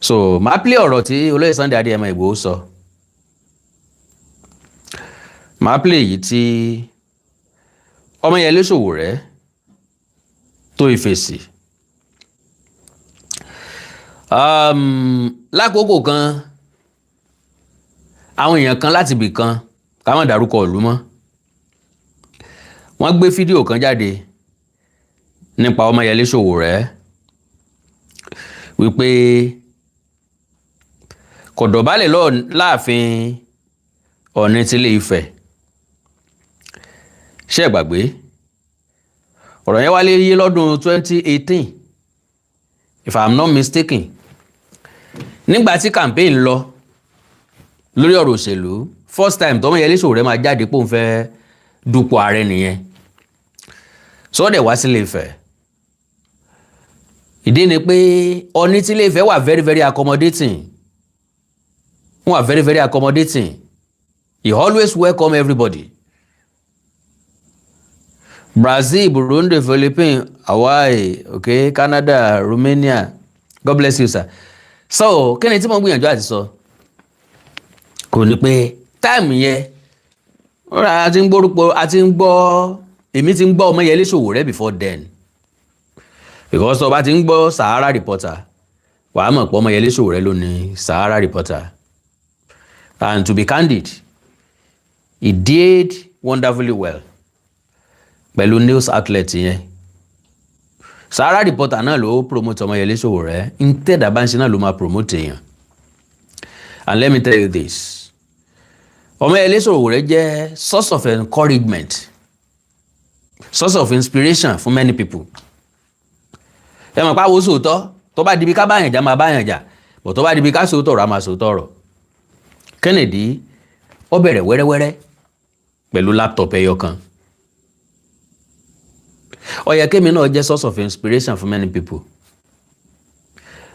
So màá play ọ̀rọ̀ tí olóyè Sunday Adéyẹmọ Ìgbòho sọ. Màá play èyí tí Ọmọyẹlé Sowore tó ìfèsì. Lákòókò kan, àwọn èèyàn kan láti ibì kan, ká má dárúkọ ìlú mọ́, wọ́n gbé fídíò kan jáde nípa Ọmọyẹlé Sowore wípé kò dọ̀bálẹ̀ láàfin Ọọ̀ni tílé Ifẹ̀. Ṣé ẹ gbàgbé ọ̀rọ̀ yẹn wáyé yé lọ́dún 2018, if I am not mistaken, nígbà tí campaign lọ lórí ọ̀rọ̀ òṣèlú? First time tọ́mọyẹlé Sowore máa jáde pé òun fẹ́ dupò ààrẹ nìyẹn. Sọ́dẹ̀ wá sílé Ifẹ̀. Ìdí ni pé Ọọ̀ni tílé Ifẹ̀ wà very very accommodating. Wọ́n wà very very accommodating. He always welcome everybody. Brazil, Burundi, Philippines, Hawaii, okay, Canada, Romania, God bless you, sir. So kí ni tí mo gbìyànjú àti sọ kò ní pé time yẹn a ti ń gbórúkọ, a ti ń gbọ́, èmi ti ń gbọ́ Ọmọyẹlé Sowore before then, because tó bá ti ń gbọ́ Sahara Reporter, wàá mọ̀ pé Ọmọyẹlé Sowore ló ní Sahara Reporter. And to be candid, he did wonderfully well pẹ̀lú news outlet yẹn. Sahara Reporter náà ló promote Ọmọyẹlé Sowore. Ń tẹ̀dá bá ń ṣe náà ló máa promote èèyàn. And let me tell you this, Ọmọyẹlé Sowore jẹ́ source of encouragement, source of inspiration for many people. Ẹ mọ̀ pé àwọn sòótọ́, tó bá dibi ká báyàn jà, máa báyàn jà bọ̀, tó bá dibi ká sòótọ́ ọ̀rọ̀, á máa sòótọ́ ọ̀rọ̀. Kennedy ó bẹ̀rẹ̀ wẹ́rẹ́wẹ́rẹ́ pẹ̀lú laptop ẹyọ kan. Ó yẹ kémi náà jẹ́ source of inspiration for many people.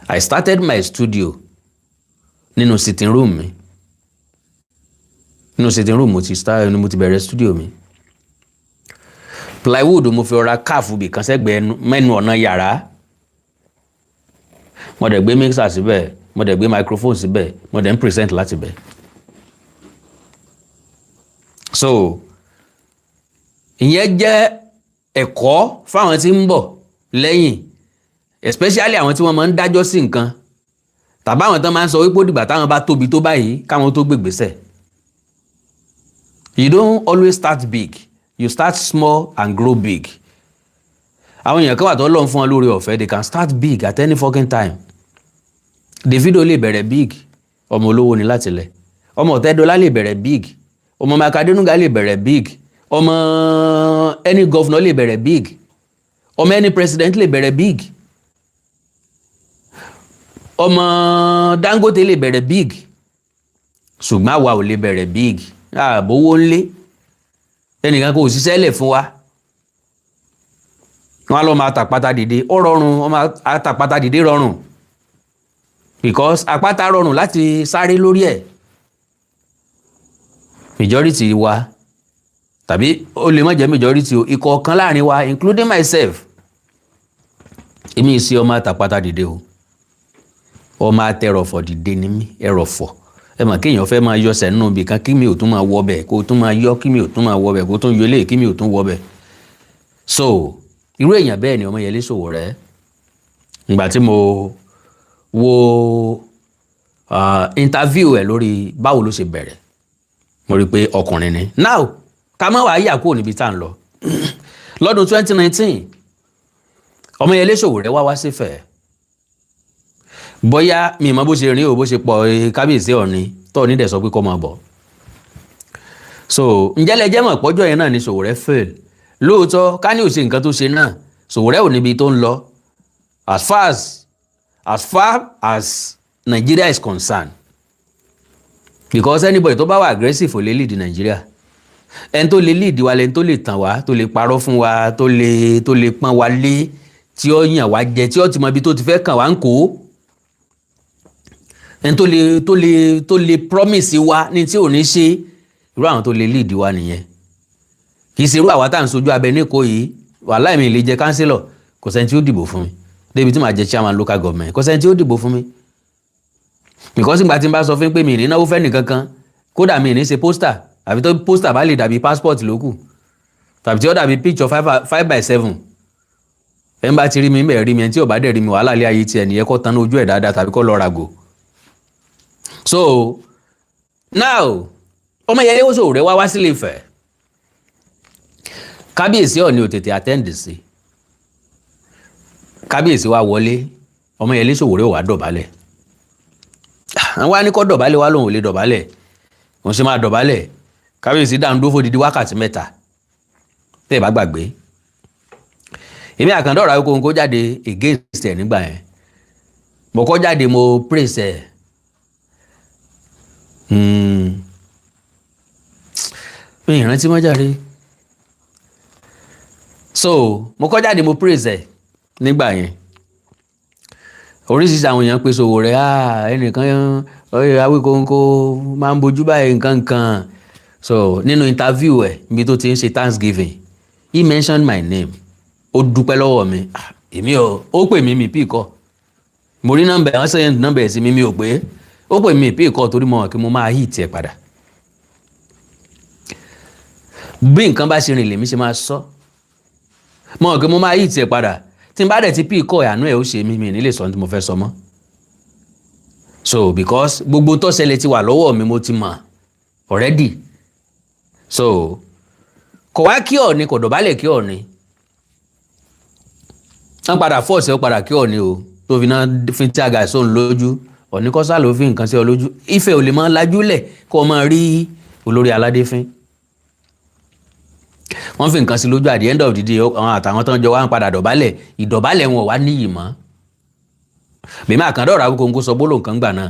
I started my studio nínú sitting room mi. Nínú sitting room mo ti start ni mo ti bẹ̀rẹ̀ studio mi. Plywood mo fi ọ̀ra káàfù bì kan sẹ́gbẹ̀ẹ́ mẹ́nu ọ̀nà yàrá. Mo dẹ̀ gbé mixer síbẹ̀, mo dẹ̀ gbé microphone síbẹ̀, mo dẹ̀ ń present láti bẹ̀. So ìyẹn jẹ́ ẹ̀kọ́ fáwọn tí ń bọ̀ lẹ́yìn, especially àwọn tí wọ́n máa ń dájọ́ sí nǹkan, tàbí àwọn tán máa ń sọ wípé ó dìgbà táwọn bá tóbi tó báyìí káwọn tó gbègbèsẹ̀. You don't always start big. You start small and grow big. Àwọn èèyàn kan wà tó lọ́n fún wọn lórí ọ̀fẹ́, they can start big at any fucking time. Davido lè bẹ̀rẹ̀ big, ọmọ olówó ni láti lẹ̀. Ọmọ Ọ̀tẹ́dọ́lá lè bẹ̀rẹ̀ big, ọmọ Mike Adenuga lè bẹ̀rẹ̀ big, ọmọ any governor lè bẹ̀rẹ̀ big, ọmọ any president lè bẹ̀rẹ̀ big, ọmọ Dangote lè bẹ̀rẹ̀ big. Ṣùgbọ́n àwa ò lè bẹ̀rẹ̀ big. Àbówó ńlé ẹnìkan kò ṣiṣẹ́ lẹ̀ fún wa. Wọn á lọ máa tàpátá dìde. Ó rọrùn, wọn máa tàpátá dìde rọrùn, because àpáta rọrùn láti sáré lórí ẹ̀. Majority wa, tàbí ó lè má jẹ́ majority o, ìkọ̀ọ̀kan láàrin wa, including myself, èmi sí ọmọ àtàpátá dìde o. Ọmọ atẹrọ̀fọ̀ dìde ni mí. Ẹrọ̀fọ̀, ẹ mọ̀ kéèyàn fẹ́ máa yọsẹ̀ nínú ibì kan, kí mi ò tún máa wọ bẹ̀, kó tún máa yọ, kí mi ò tún máa wọ bẹ̀, kó tún yọ eléyìí, kí mi ò tún wọ bẹ̀. So irú èèyàn bẹ́ẹ̀ ni Ọmọyẹlé Sowore. Ìgbà tí mo wo interview ẹ̀ lórí báwo ló ṣe bẹ̀rẹ̀, mo rí i pé ọkùnrin ni. Now, ká má wàá yà kúrò níbi tá à ń lọ. Lọ́dún 2019, Ọmọyẹlé Sowore wá wá sífẹ̀ẹ́. Bóyá mi mọ bó ṣe rìn o, bó ṣe pọ̀ kábíyèsí Ọ̀ọ̀ni tọ́ọ̀ní dẹ̀ sọ pé kó máa bọ̀. So ǹjẹ́ lẹ jẹ́ mọ̀ pọ́jọ́ yẹn náà ni Sowore fail? Lóòótọ́, ká ní ò ṣe nǹkan tó ṣe náà, Sowore ò níbi tó ń lọ as far as Nigeria is concerned, because anybody tó bá wà aggressive ò lè lead Nigeria. Ẹni tó lè lead wa lẹni tó lè tàn wá, tó lè parọ́ fún wa, tó lè pọ́n wa lé, tí ó yàn wá jẹ, tí ó ti mọ ibi tó ti fẹ́ kàn wá ń kó, ẹni tó lè promise wa ní tí ò ní ṣe. Irú àwọn tó lè lead wa nìyẹn. Kì í ṣe irú àwa tá à ń sojú abẹ níko yìí. Wàhálà, mi lè jẹ councillor, kò sẹ́ni tí ó dìbò fún mi, débi tí màá jẹ chairman local government, kò sẹ́ni tí ó dìbò fún mi. Because ìgbà tí n bá sọ fún pé mi ní náwó fẹ́ nìkankan, kódà mi ní ṣe poster, àbí tó poster bá lè dàbí passport lókù, tàbí tí ó dàbí picture 5 by 7. Ẹ̀ ń bá ti rí mi bẹ́ẹ̀ rí mi, ẹ̀ tí ò bá dẹ̀ rí mi, wàhálà ilé ayé tiẹ̀ nìyẹn, kó tan ojú ẹ̀ dáadáa tàbí kó lọ ràgò. So now, Ọmọyẹlé Sowore wá wá sílé Ifẹ̀. Kábíyèsí Ọọ̀ni ò tètè attend sí. Kábíyèsí wá wọlé, Ọmọyẹlé Sowore ò wá dọ̀bálẹ̀. Àwọn wá ní kó dọ̀bálẹ̀, wá lòun ò lè dọ̀bálẹ̀, òun sì máa dọ̀bálẹ̀. Kábíyèsí dáhùn dúró fódìdí wákàtí 3. Tẹ́ ẹ bá gbàgbé, èmi Àkàndá Ọ̀rọ̀ Awíkonko jáde against ẹ̀ nígbà yẹn. Mo kọ́ jáde, mo praise ẹ̀. Mi ìrántí mọ́ jáde. So mo kọ́ jáde, mo praise ẹ̀ nígbà yẹn. Oríṣiríṣi àwọn èèyàn pé Sowore, ẹnìkan Awíkonko máa ń bojú báyìí, nǹkan kan. So nínú interview ẹ̀ níbi tó ti ń ṣe Thanksgiving, he mentioned my name. Ó dúpẹ́ lọ́wọ́ mi. Èmi ò, ó pè mí, mi pick call. Mo rí nọ́mbà ẹ̀, wọ́n sẹ́yìn nọ́mbà ẹ̀ sí mi, mi ò pé. Ó pè mí, pick call, torí mo mọ̀ kí mo máa hit ẹ̀ padà. Bí nǹkan bá ṣe rìn lèmi ṣe máa sọ. Mo mọ̀ kí mo máa hit ẹ̀ padà. Tí n bá dẹ̀ ti pick call, àánú ẹ̀ ó ṣe mí, mi ní lè sọ ní tí mo fẹ́ sọ mọ́. So because gbogbo tó ṣẹlẹ̀ ti wà lọ́wọ́ mi, mo ti mọ̀ already. So kò wá kí Ọọ̀ni, kò dọ̀bálẹ̀ kí Ọọ̀ni. Wọ́n padà force ó padà kí Ọọ̀ni o, tó fi náà fi tí àgà sóun lójú. Ọọ̀ni kọ́sá ló fi nǹkan sí ọ lójú. Ifẹ̀ ò lè máa lajúlẹ̀ kó o máa rí olórí aládé fín. Wọ́n fi nǹkan sí lójú. At the end of the day, àwọn àtàwọn tó ń jọ wá ń padà dọ̀bálẹ̀. Ìdọ̀bálẹ̀ wọn ò wá níyì mọ́. Bèmí Àkàndá Ọ̀rọ̀ Awíkonko sọ gbólóhùn kan gbà náà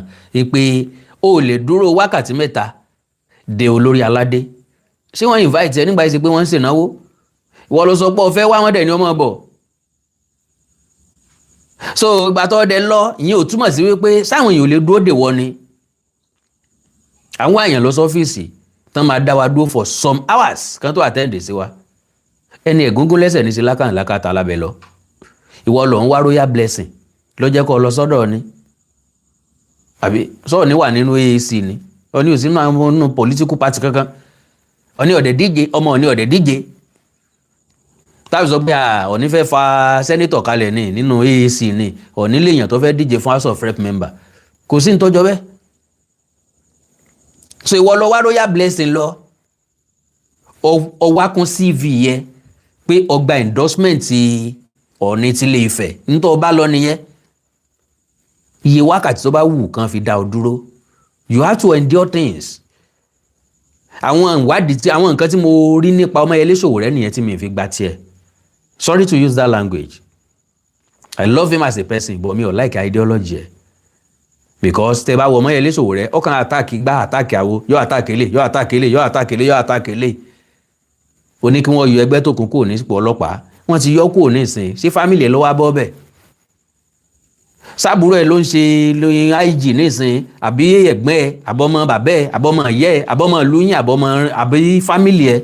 pé o lè dúró wákàtí 3 de olórí aládé. Ṣé wọ́n invite ẹ nígbà yìí? Ṣe pé wọ́n ń ṣènáwó, ìwọ ló sọ pé o fẹ́ wá, wọ́n dẹ̀ ní ọmọ bọ̀. So ìgbà tó dẹ lọ, ìyẹn ò túmọ̀ sí wípé sáwọn èèyàn ò lè dúró dè wọ́n ni. Àwọn èèyàn lọ sọ́fíìsì tán máa dá wa dúró for some hours kan tó attend sí wa. Ẹni ẹ̀gúngún lẹ́sẹ̀ ní sí lákàtà lábẹ́ lọ. Ìwọ lọ ń wá royal blessing ló jẹ́ kó lọ sọ́dọ̀ ni, àbí sọ́ọ̀ ní wà nínú AAC ni? Ọní ò sínú àwọn nínú political party kankan. Ọní ọ̀dẹ̀ díje, ọmọ ọ̀ní ọ̀dẹ̀ díje, tábí sọ pé Ọ̀ní fẹ́ fa senator kalẹ̀ ní nínú AAC ni. Ọ̀ní lèèyàn tó fẹ́ díje fún House of Rep member, kò sí nítọ́jọ́ bẹ́ẹ̀. So ìwọ lọ wá royal blessing lọ, ọwá kún CV yẹ pé ọgbà endorsement Ọ̀ọ̀ni tilé Ifẹ̀. Nítorí ọba lọ nìyẹn, iye wákàtí tó bá wù kán fi dá ọ dúró, you have to endure things. Àwọn ìwádìí tí àwọn nǹkan tí mo rí nípa Ọmọyẹlé Sowore nìyẹn tí mi fi gba tiẹ̀. Sorry to use that language. I love him as a person, but mi ò like ideology ẹ̀, because tẹ bá wọ Ọmọyẹlé Sowore, ọkàn attack gbá, attack àwo, yóò attack ilé, yóò attack ilé, yóò attack ilé, yóò attack ilé. Ó ní kí wọ́n yọ ẹgbẹ́ tó kún kúrò nípò ọlọ́pàá. Wọ́n ti yọ kúrò nísìn. Ṣé family ẹ̀ ló wá bọ́ bẹ́ẹ̀? Sábúrò ẹ̀ ló ń ṣe lóyún IG nísìn, àbí ẹ̀gbọ́n ẹ̀, àbọ̀mọ bàbá ẹ̀, àbọ̀mọ ìyá ẹ̀, àbọ̀mọ lóyún, àbọ̀mọ, àbí family ẹ̀?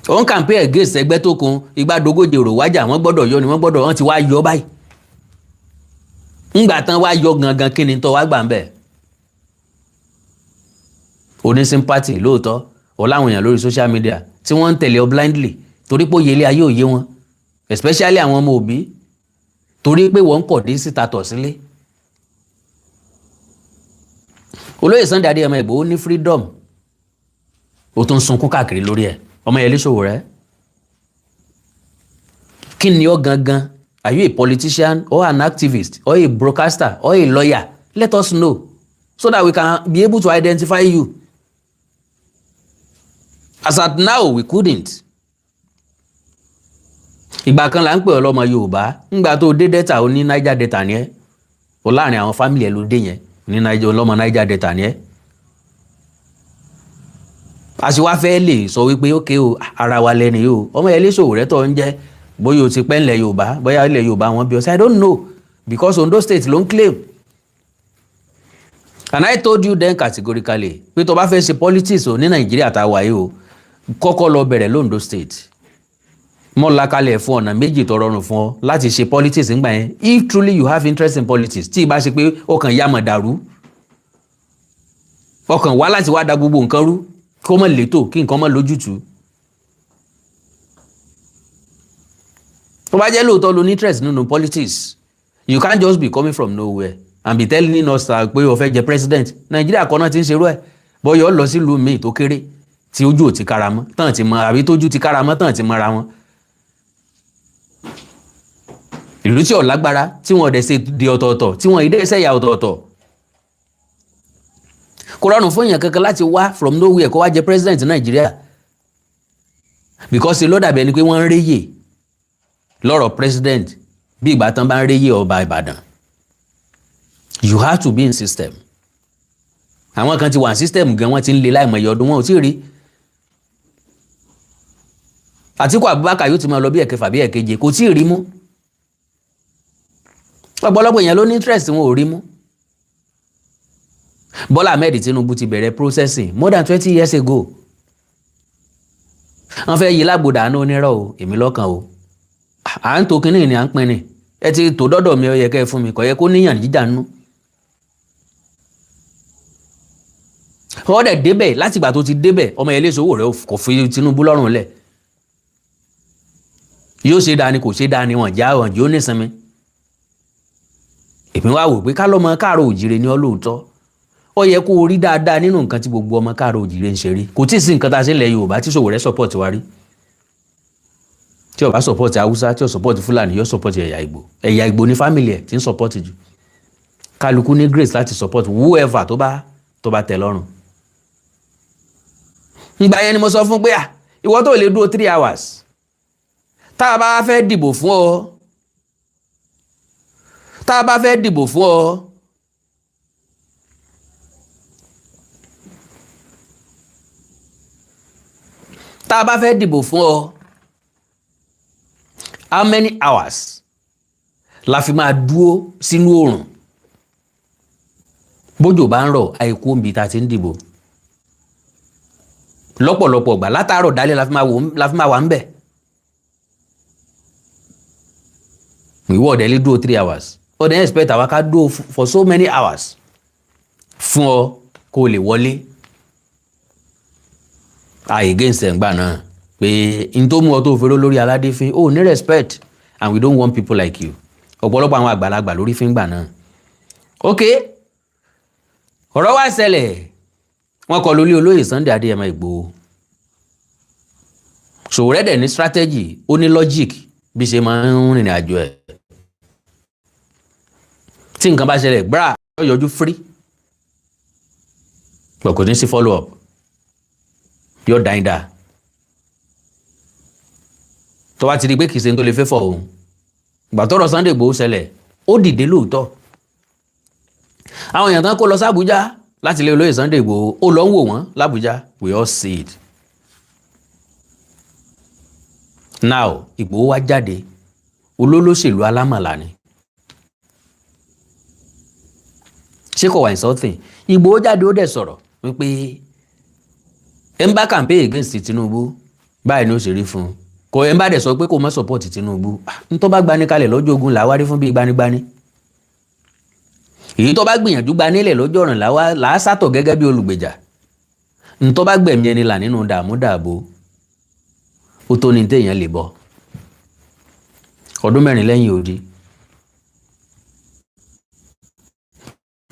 Òun campaign against ẹgbẹ́ tó kun igbádogójì èrò wájà. Wọ́n gbọ́dọ̀ yọ ni, wọ́n gbọ́dọ̀. Wọ́n ti wá yọ báyìí. Ńgbà tán wá yọ gangan, kí ni tó wá gbà ń bẹ̀? Oní sympathy lóòótọ́, ó láwọn èèyàn lórí social media tí wọ́n ń tẹ̀lé ọ blindly, torí pé òye ilé ayé òye wọn, especially àwọn ọmọ òbí, torí pé wọ́n ń kọ̀ dé síta tọ̀ sílé. Olóyè Sunday Adéyẹmọ Ìgbòho ní freedom, ó tún sunkún káàkiri lórí ẹ̀. Ọmọyẹlé Sowore, kí ni ọ gangan? Are you a politician or an activist or a broadcaster or a lawyer? Let us know so that we can be able to identify you. As at now, we couldn't. Ìgbà kan là ń pè ọ́ lọ́mọ Yorùbá. Ńgbà tó dé Delta, ó ní Niger Delta ni ẹ́ o. Láàrin àwọn family ẹ̀ ló dé yẹn ní Niger, ọlọ́mọ Niger Delta ni ẹ́. Àṣìwá fẹ́ lè sọ wípé ókè o, ara wa lẹ́ni o. Ọmọyẹlé Sowore tó ń jẹ́, bóyá o ti pẹ́ ńlẹ̀ Yorùbá, bóyá ilẹ̀ Yorùbá wọn bí ọ sí, I don't know, because Ondo State ló ń claim. And I told you then categorically pé tó bá fẹ́ ṣe politics o ní Nàìjíríà tá a wà yìí o, kọ́kọ́ lọ bẹ̀rẹ̀ l'Ondo State. Mo là kalẹ̀ fún ọ̀nà méjì tó rọrùn fún ọ láti ṣe politics ńgbà yẹn, if truly you have interest in politics, tí ì bá ṣe pé ọkàn ya mọ̀ dàrú, ọkàn wá láti wá da gbogbo nǹkan rú, kó mọ̀ létò, kí nǹkan mọ̀ lójútùú. Tó bá jẹ́ lóòótọ́ lo ní interest nínú politics, you can't just be coming from nowhere and be telling us pé o fẹ́ jẹ president. Nàìjíríà kan náà ti ń ṣerú ẹ̀, bọ́yọ̀ lọ sílùú míì tó kéré tí ojú ò ti kára mọ́ tán ti mọ, àbí tójú ti kára mọ́ tán ti mọ́ra wọn. Ìlú tí ò lágbára, tí wọn dẹ̀ ṣe di ọ̀tọ̀ọ̀tọ̀, tí wọn ìdẹ́ ṣẹ̀yà ọ̀tọ̀ọ̀tọ̀, kò rọrùn fún èèyàn kankan láti wá from nowhere kó wá jẹ president Nàìjíríà, because ló dàbí ẹni pé wọ́n ń réyè lọ́rọ̀ president bí ìgbà tán bá ń réyè ọba Ìbàdàn. You have to be in system. Àwọn kan ti wà ní system gan, wọ́n ti ń le láìmọye ọdún, wọn ò tí ì rí. Àtíkù Abubakar yóò ti máa lọ bí ẹ̀kẹfà, bí ẹ̀keje, kò tí ì rí mú. Ọ̀pọ̀lọpọ̀ èèyàn ló ní interest, wọn ò rí mú. Bọ́lá Ahmed Tinubu ti bẹ̀rẹ̀ processing more than 20 years ago. Wọ́n fẹ́ yí lágbòdà àánú onírọ̀ o, èmi lọ́kàn o. À ń to kínní ni à ń pín ni, ẹ ti tò dọ́dọ̀ mi, ó yẹ kẹ́ ẹ fún mi, kò yẹ kó níyàn jíjà nú. Ó dẹ̀ débẹ̀, látìgbà tó ti débẹ̀, ọmọ yẹn lè sowó rẹ̀, kò fi Tinubu lọ́rùn lẹ̀. Yóò ṣe dáa ni, kò ṣe dáa ni, wọ́n já wọ́n jí ó nísinmi. Èmi wá wò pé ká lọ́mọ káàró òjìrè ni ọ́ lóòótọ́, ó yẹ kó o rí dáadáa nínú nǹkan tí gbogbo ọmọ káàró òjìrè ń ṣe rí. Kò tí ì sí nǹkan tá a ṣe ń lẹ̀ Yorùbá tí Sowore support wa rí. Tí ó bá support Haúsá, tí ó support Fúlàní, yóò support ẹ̀yà Ìgbò. Ẹ̀yà Ìgbò ní family ẹ̀ tí ń support jù. Kálukú ní grace láti support whoever tó bá tẹ́ lọ́rùn. Ìgbà yẹn ni mo sọ fún pé à, ìwọ tó lè dúró 3 hours tá a bá fẹ́ dìbò fún ọ, tá a bá fẹ́ dìbò fún ọ, tá a bá fẹ́ dìbò fún ọ, how many hours la fi máa dúró sínú oòrùn, bójò bá ń rọ̀, àìkú òǹbí tá a ti ń dìbò lọ́pọ̀lọpọ̀ gbà látàárọ̀ dálé la fi máa wà ń bẹ̀. Ìwọ ọ̀dẹ̀ lè dúró 3 hours, ó dẹ̀ expect àwa ká dúró for so many hours fún ọ kó o lè wọlé. Against ẹ̀ ń gbà náà pé n tó mú ọ tó fèrè lórí aládé fín, ó ní respect, and we don't want people like you. Ọ̀pọ̀lọpọ̀ àwọn àgbàlagbà lórí fín gbà náà. Ok, ọ̀rọ̀ wá ṣẹlẹ̀, wọ́n kọ lórí olóyè Sunday Adéyẹmọ Ìgbòho. Sowore dẹ̀ ní strategy, ó ní logic bí ṣe máa ń rìnrìn àjò ẹ̀. Tí nǹkan bá ṣẹlẹ̀ gbáà, yóò yọjú free, pọ̀ kò ní sí follow up, yóò dá yín dá. Tó bá ti di pé kìí ṣe ní tó lè fẹ́ fọ̀ òun. Ìgbà tọ́rọ̀ Sunday Igboho ṣẹlẹ̀, ó dìde lóòótọ́. Àwọn èèyàn tán kó lọ sí Àbújá láti ilé olóyè Sunday Igboho, ó lọ ń wò wọ́n l'Àbújá. We all see it now. Igboho wá jáde, olólóṣèlú alámàlà ni. Ṣé kò wà insulting? Igboho jáde, ó dẹ̀ sọ̀rọ̀ wípé ẹ ń bá campaign against Tinubu, báyìí ni ó ṣe rí fún un. Kò ẹ ń bá dẹ̀ sọ pé kò má support Tinubu, n tó bá gbani kalẹ̀ lọ́jọ́ ogun làá wárí fún bíi gbanigbani, èyí tó bá gbìyànjú gba nílẹ̀ lọ́jọ́ ọ̀ràn làá sátọ̀ gẹ́gẹ́ bí olùgbèjà, n tó bá gbẹ̀mí ẹni là nínú dààmú dààbò, ó tó ní téèyàn lè bọ̀. Ọdún 4 lẹ́yìn odi,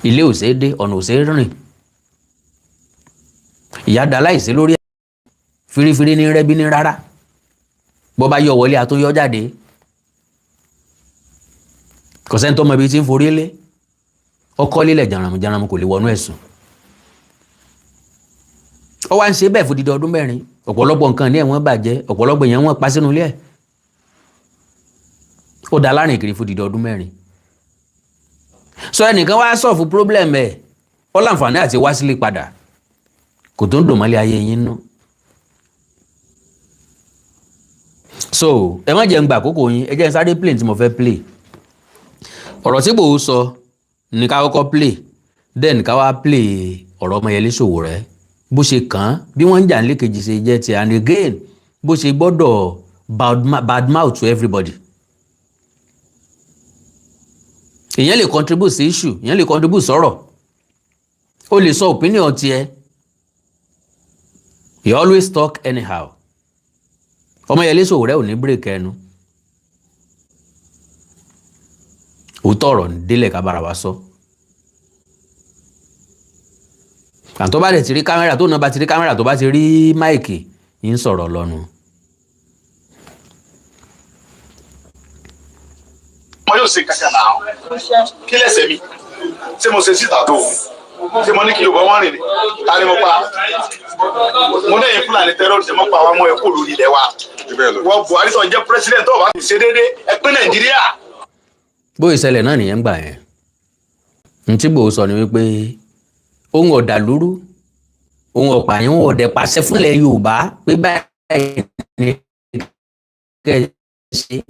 ilé ò ṣeé dé, ọ̀nà ò ṣeé rìn, ìyá da láìsí lórí ẹ̀, fírífírí ní rẹ́bí ní rárá, bọ́ bá yọ wọlé àtúnyọ́ jáde, kò sẹ́ni tó mọ ibi tí ń forí lé. Ọkọ lílẹ̀ jàràmù kò lè wọnú ẹ̀sùn. Ó wá ń ṣe bẹ́ẹ̀ fún dídí ọdún 4. Ọ̀pọ̀lọpọ̀ nǹkan ní ẹ̀wọ̀n bàjẹ́, ọ̀pọ̀lọpọ̀ èèyàn wọ́n pa sínú ilé ẹ̀. Ó da lárìn kiri fún dídí ọdún 4. Sọ ẹnìkan wá sọ̀fù problem ẹ̀, ó láǹfààní àti wá sílé padà, kò tó ń dùn mọ́lẹ̀ ayé yín nú. So ẹ má jẹ́ ń gbà àkókò yín, ẹ jẹ́ ń sáré play tí mo fẹ́ play. Ọ̀rọ̀ tí Ìgbòho sọ ní ká kọ́kọ́ play, then ká wá play ọ̀rọ̀ Ọmọyẹlé Sowore, bó ṣe kàn án, bí wọ́n ń jà nílé kejì ṣe jẹ́ ti, and again bó ṣe gbọ́dọ̀ Bad mouth to everybody. Èèyàn lè contribute sí issue, èèyàn lè contribute sọ̀rọ̀, ó lè sọ opinion tiẹ̀. You always talk anyhow. Ọmọyẹlé Sowore ò ní break ẹnu. Òótọ́ ọ̀rọ̀ délẹ̀ ká bára wa sọ. Àtọ́ bá dẹ̀ ti rí camera, tó náà bá ti rí camera, tó bá ti rí mic, ń sọ̀rọ̀ lọ́nu. Mo yóò ṣe kankan náà. Kí lẹ́sẹ̀ mi? Ṣé mo ṣe síta tó? Ṣé mo ní kí Yorùbá wọn rìn ní? Ta ni mo pa? Mo ní ẹ̀yin Fúlàní terrorist, mo pa àwọn ọmọ ẹ̀kọ́ lórí ilẹ̀ wa. Wọ́n Buhari tó jẹ́ president, tó bá ti ṣe déédéé, ẹ pín Nàìjíríà. Bó ìṣẹ̀lẹ̀ náà nìyẹn ń gbà yẹn. Ntí Ìgbòho sọ ni wípé ohun ọ̀dàlúrú, ohun ọ̀pààyàn, ohun ọ̀dẹ̀ pàṣẹ fúnlẹ̀ Yorùbá pé báyìí ni kẹ́ ẹ ṣe,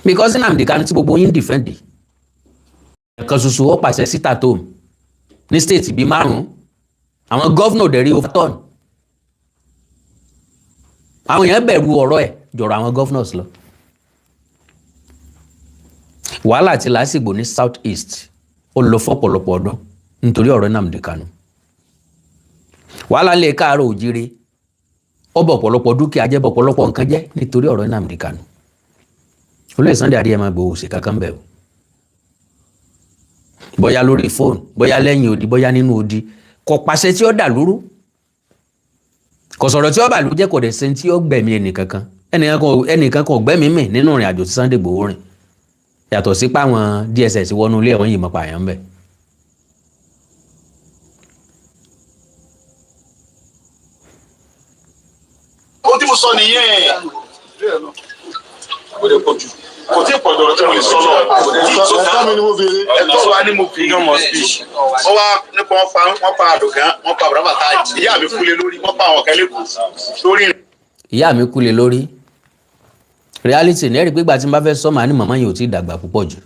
because Nnamdi Kanu tí gbogbo yín defend, ẹ̀kan ṣoṣo ó pàṣẹ síta tó ní state bíi márùn-ún, àwọn governor dẹ̀ rí overturn. Àwọn èèyàn bẹ̀rù ọ̀rọ̀ ẹ̀ jọ̀rọ̀ àwọn governors lọ. Wàhálà àti làásìgbò ní South East, ó lọ fọ́pọ̀lọpọ̀ ọdún nítorí ọ̀rọ̀ Nnamdi Kanu. Wàhálà lè káàárọ̀ òjíire, ó bọ̀ ọ̀pọ̀lọpọ̀ dúkìá jẹ́, bọ̀ ọ̀pọ̀lọpọ̀ nǹkan jẹ́ nítorí ọ̀rọ̀ Nnamdi Kanu. Olóyè Sunday Adéyẹmọ Ìgbòho ṣe kankan bẹ́ẹ̀ o, bóyá lórí fóònù, bóyá lẹ́yìn odi, bóyá nínú odi, kò pàṣẹ tí ó dà lúrú, kò sọ̀rọ̀ tí ó bà ló jẹ́, kò dẹ̀ sẹ́ni tí ó gbẹ̀mí ẹnìkankan. Ẹnìkan kan gbẹ́mí mì nínú ìrìn àjò tí Sunday Ìgbòho rìn, yàtọ̀ sí páwọn DSS wọnú ilé ẹ̀wọ̀n yìí mọ̀ pààyàn bẹ́ẹ̀. Ohun tí mo sọ nìyẹn, kò lè pọ̀ jù, kò tí ì pọ̀ jọ̀rọ̀ tí mo lè sọ lọ. Ẹ̀tọ́ mi ni mo béèrè. Ẹ̀tọ́ wa ni mo fi Freedom of speech. Wọ́n wá nípa wọ́n pa àdògán, wọ́n pa bàbá bàtà, ìyá mi kúlé lórí, wọ́n pa àwọn kan lẹ́kọ̀ọ́ lórí. Ìyá mi kú lé lórí. Reality ní ẹ̀rí pé ìgbà tí n bá fẹ́ sọ, màá ní màmá yìí ò tí ì dàgbà púpọ̀ jù.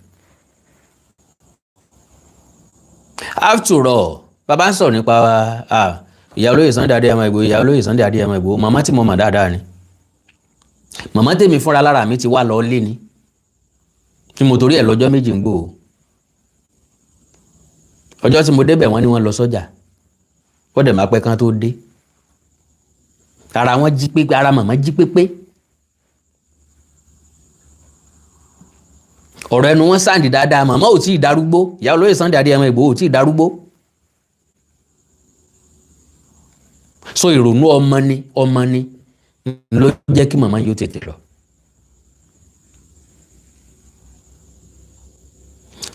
After all, bàbá ń sọ̀rọ̀ nípa ìyá olóyè Sunday Adéyẹmọ Ìgbòho. Ìyá olóyè Sunday Adéyẹmọ Ìgbòho, màmá tí mo mọ̀ dáadáa ni. Màmá tèmi fúnra lára mi ti wá lọ lé ni tí mo torí ẹ̀ lọ́jọ́ 2 ń gbòó. Ọjọ́ tí mo débẹ̀, wọ́n ní wọ́n lọ sọ́jà, ó dẹ̀ máa pẹ́ kán tó dé. Ara wọn jí pépé, ara màmá jí pépé, ọ̀rọ̀ ẹnu wọn sound dáadáa. Màmá ò tí ì darúgbó. Ìyá olóyè Sunday Adéyẹmọ Ìgbòho ò tí ì darúgbó. So ìrònú ọmọ ni, ọmọ ni ló jẹ́ kí màmá yóò tètè lọ.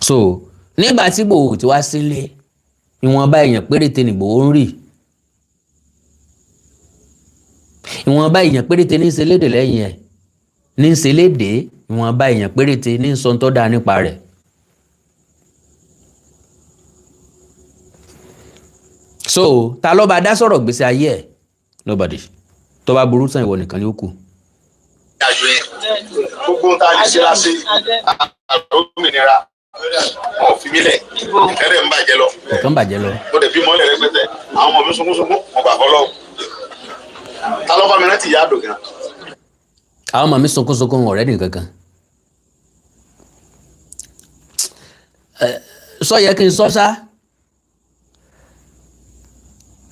So nígbà tí Ìgbòho ti wá sílé, ìwọ̀nba èèyàn péréte ní Ìgbòho ń rì, ìwọ̀nba èèyàn péréte ní í ṣe lédè lẹ́yìn ẹ̀, ní í ṣe lédè, ìwọ̀nba èèyàn péréte ní í sọ tó dáa nípa rẹ̀. So ta ló bá dá sọ̀rọ̀ gbèsè ayé ẹ̀? Nobody. Tó bá burú tán, ìwọ nìkan ni ó kù. Àjò yẹn, gbogbo ohun tá a lè ṣe láṣẹ òmìnira, wọn ò fi mí lẹ̀, ẹ̀rẹ̀ ń bàjẹ́ lọ. Nǹkan bàjẹ́ lọ. Mo dẹ̀ bímọ lẹ̀ rẹpẹtẹ, àwọn ọmọ mi sunkún sunkún, wọn gbà fọlọ́. Ta ló bá mi rántí ìyá àdògán? Àwọn ọmọ mi sunkún sunkún, ọ̀rẹ́ nìkan kan sọ yẹ kí n sọ ṣá,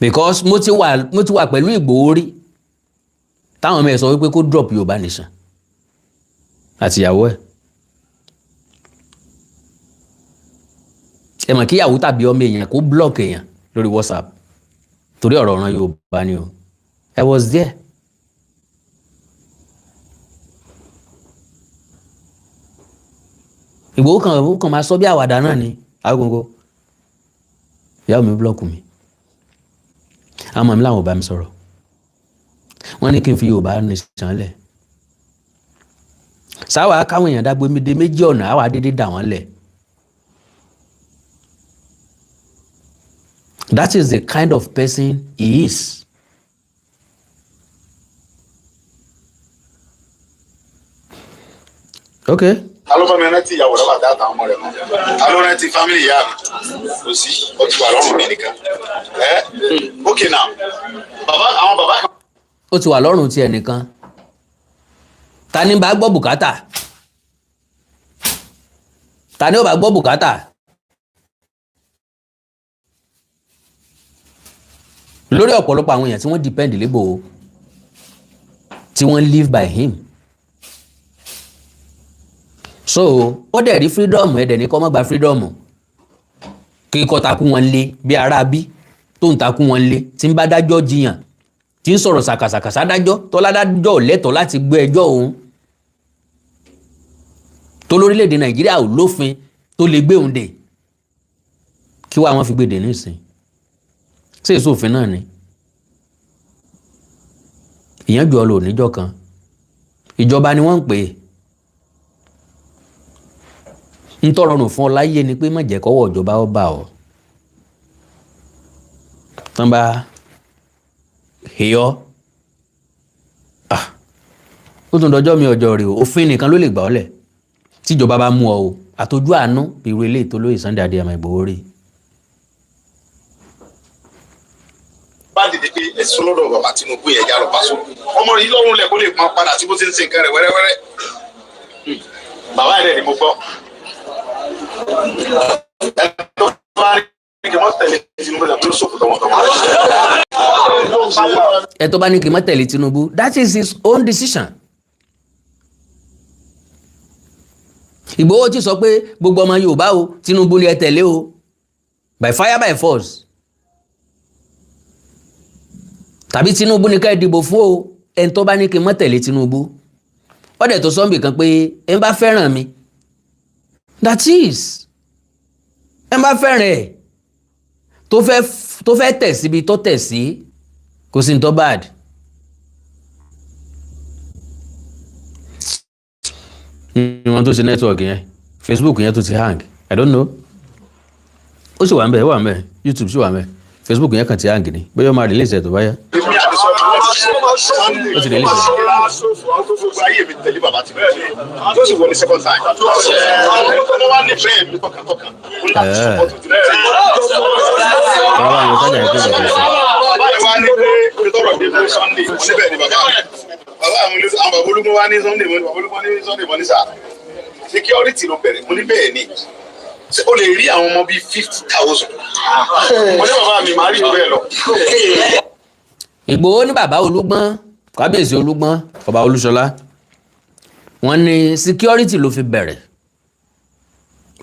because mo ti wà pẹ̀lú Ìgbòho rí táwọn ọmọ ẹ̀ sọ wípé kó drop Yorùbá Nation àtìyàwó ẹ̀. Ẹ mọ̀ kíyàwó tàbí ọmọ èèyàn kó block èèyàn lórí WhatsApp torí ọ̀rọ̀ ọ̀ràn Yorùbá ni o. I was there. Ìgbòho kan, ó kàn máa sọ bí àwàdà náà ni. Agogo ìyàwó mi block mi, àwọn ọmọ mi làwọn ò bá mi sọ̀rọ̀, wọ́n ní kí n fi Yorùbá Nation lẹ̀. Sáwà káwọn èèyàn dágbémídé méjì ọ̀nà àwa dédé dà wọ́n lẹ̀. That is the kind of person he is. Okay. Ta ló bá mi rántí ìyàwó rẹ bàtà àtàwọn ọmọ rẹ mọ? Ta ló rántí family ìyá mi? Kò sí. Ó ti wà lọ́rùn mi nìkan. Ẹ ok now, bàbá, àwọn bàbá kan Ó ti wà lọ́rùn ti ẹnìkan. Ta ni bá gbọ́ bùkátà? Ta ni ó bá gbọ́ bùkátà lórí ọ̀pọ̀lọpọ̀ àwọn èèyàn tí wọ́n depend lé Ìgbòho, tí wọ́n live by him? So ó dẹ̀ rí freedom, ẹ̀ dẹ̀ ní kó má gba freedom, kí kọ́ takú wọn lé bí ara bí tó ń takú wọn lé, tí ń bá dájọ́ jiyàn, tí ń sọ̀rọ̀ sàkàsàkà sádájọ́, tọ́ládájọ́ ò lẹ́tọ̀ọ́ láti gbé ẹjọ́ òun, tó lórílẹ̀‐èdè Nàìjíríà ò lófin tó lè gbé òun dè. Kí wàá wọ́n fi gbé dè nísìn? Ṣé èso òfin náà ni? Ìyẹn jù ọ lò níjọ́ kan. Ìjọba ni wọ́n ń pè é. Ń tọrọrùn fún ọ láyé ni pé má jẹ́ kọ́wọ́ ìjọba ó bà ọ́ tán bá hìọ́. Ó tún dọjọ́ mi ọjọ́ rè o. Òfin nìkan ló lè gbà ọ́ lẹ̀ tíjọba bá mú ọ o, àtọjú àánú irú eléyìí tó lóye Sunday Adéyẹmọ Ìgbòho rí. Bá dìde pé ẹ̀sùn lọ́dọ̀ bàbá Tinubu yẹn yára bá sọ ọmọ yìí lọ́rùn lẹ̀ kó lè máa padà sí bó ti ń ṣe nǹkan rẹ̀ wẹ́rẹ́wẹ́rẹ́. Bàbá yẹn ni mo gbọ́ ẹ tó bá rí kí wọ́n tẹ̀lé Tinubu lẹ́kọ̀ọ́ sọ̀kò tọmọtọmọ. Ẹ tó bá ní kí n má tẹ̀lé Tinubu, that is his own decision. Ìgbòho ti sọ pé gbogbo ọmọ Yorùbá o, Tinubu ni ẹ tẹ̀lé o, by fire by force, tàbí Tinubu ni ká ẹ dìbò fún o. Ẹni tó bá ní kí n má tẹ̀lé Tinubu, ó dẹ̀ tó sọ́nbì kan pé ẹ ń bá fẹ́ràn mi, that is, ẹ ń bá fẹ́ràn ẹ̀ tó fẹ́ tẹ̀ síbi tó tẹ̀ sí, kò sí ní tó bad. Ní wọn tó ṣe network yẹn, Facebook yẹn tó ti hang, I don't know. Ó sì wà ń bẹ̀, ó wà ń bẹ̀, YouTube sì wà ń bẹ̀, Facebook yẹn kàn ti hang ni. Bóyá ó máa release ẹ̀ tó bá yá. Ó ti release ẹ̀. Ayé mi tẹ̀lé bàbá Tinubu tó sì wọlé second time. Wọ́n wá nífẹ̀ẹ́ mi tọkàntọkàn. Ó ní láti support Tinubu. Bàbá àwọn sájà yẹn tó lè fi sọ. Báyìí wá ní pé ibi tọ́rọ̀ dé fún Sunday síbẹ̀ ni bàbá bàbá àwọn olú àwọn bàbá olúgbọ́n wá ní Sunday, mo ní bàbá olúgbọ́n ní Sunday, mo ní sà security ló bẹ̀rẹ̀. Mo ní bẹ́ẹ̀ ni. Ṣé o lè rí àwọn ọmọ bíi 50,000? Mo ní bàbá mi màá rí ìlú bẹ́ẹ̀ lọ. Ìgbòho ní bàbá Olúgbọ́n, kábíyèsí Olúgbọ́n, ọba Olúṣọlá, wọ́n ní security ló fi bẹ̀rẹ̀.